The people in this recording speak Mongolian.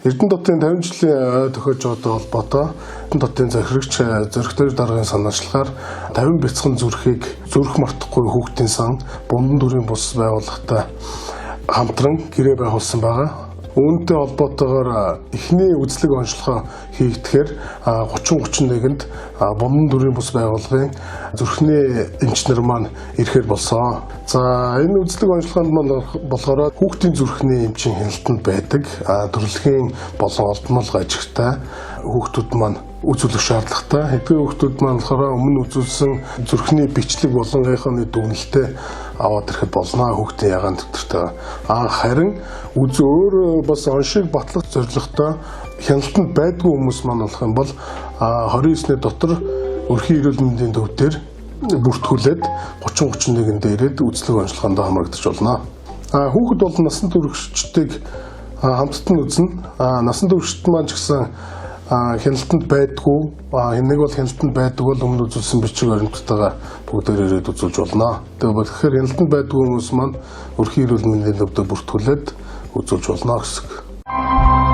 Эрдэнэ хотын 50 жилийн ой тохиож байгаатай холбоотой Эрдэнэ хотын захирагч Зоригтой даргын санаачлахаар 50 бяцхан зүрхийг зүрх мартахгүй хүүхдийн сан Бундан төрийн бус байгууллагатай хамтран гэрээ байгуулсан байгаа. Үүнтэй холбоотойгоор эхний үзлэг онцлогоо хийгдэхээр 30 31-нд Бундан төрийн бус байгууллагын зүрхний эмч нар маань ирэхээр болсон. За, энэ үзлэг онцлогоонд маань болохоор хүүхдийн зүрхний эмчийн хяналтанд байдаг төрөлхийн болон олдмол гажигтай хүүхдүүд маань үзүүлэх шаардлагатай. Эдгээр хүүхдүүд маань болохоор өмнө үзүүлсэн зүрхний бичлэг болон эхоны дүгнэлтээ аваад ирэхэд болно, хүүхдийн ягаан дэвтэртэй. Харин үз өөр бас оншийг батлах зорилготой хяналтанд байдгүй хүмүүс маань болох юм бол 29-ний дотор өрхийн эрүүл мэндийн төв дээр бүртгүүлээд 30 31-нд ирээд үзлэг онцлогоонд хамрагдаж болно. Хүүхэд болон насан туршидыг хамтд нь үзнэ. Насан туршид маань ч гэсэн хяналтанд байдгүй, нэг бол хяналтанд байдаг бол өмнө үзүүлсэн бичиг баримттайгаа бүгдээр ирээд үзүүлж болно. Тэгээ тэгэхээр хяналтанд байдгүй хүмүүс маань өрхийн эрүүл мэндийн төвдөө бүртгүүлээд үзүүлж болно гэсэн.